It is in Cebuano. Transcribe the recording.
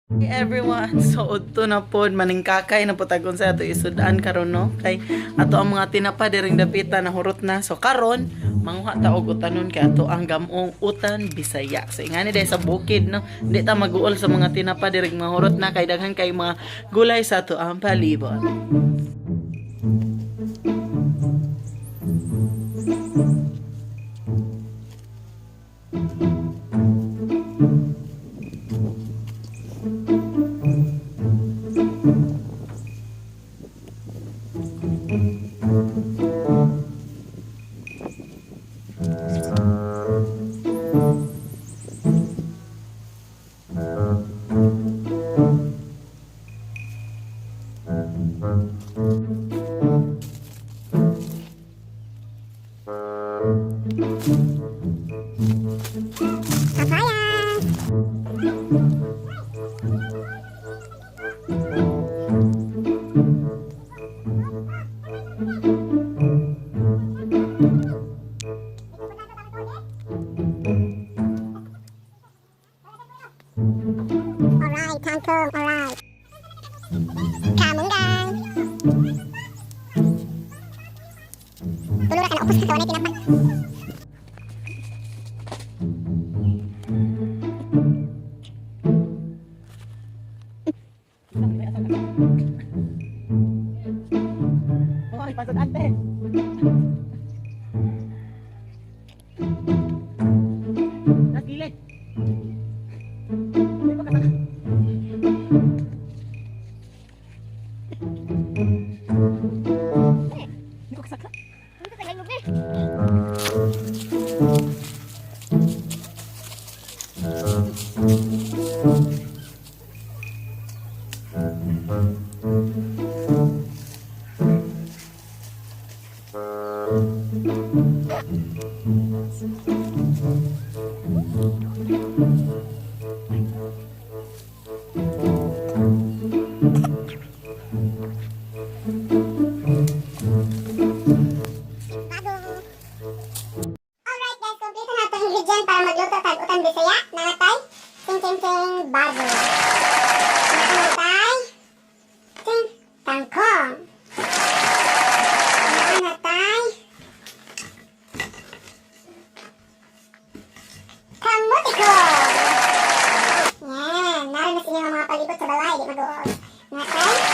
Hey everyone, so udto na pod maningkakay na putagon sa ato isudan karon, no, kay ato ang mga tinapa diring dapita na hurot na. So karon manguha ta og utanon kay ato ang gamong utan Bisaya. So ingani dahil sa bukid, no, di ta maguol sa mga tinapa diring mahurot na kay daghan kay mga gulay sa ato ang palibot. Papaya! Alright, kangkong, alright. Kamunggan. Tulo ra ka na upos ka na tinapa. Hoy, pasod ante. Nas gilid. Di ba kasaka? Di ko kasaka. Bago. Alright guys, kompleto na itong ingredient para magluto tag utan Bisaya. Nangatay, ching ching ching, bago. Nangatay, ching, kangkong. Nangatay, kamuti ko. Yan, naroon na sa inyo ang mga palibot sa balay, di mag-uol. Nangatay,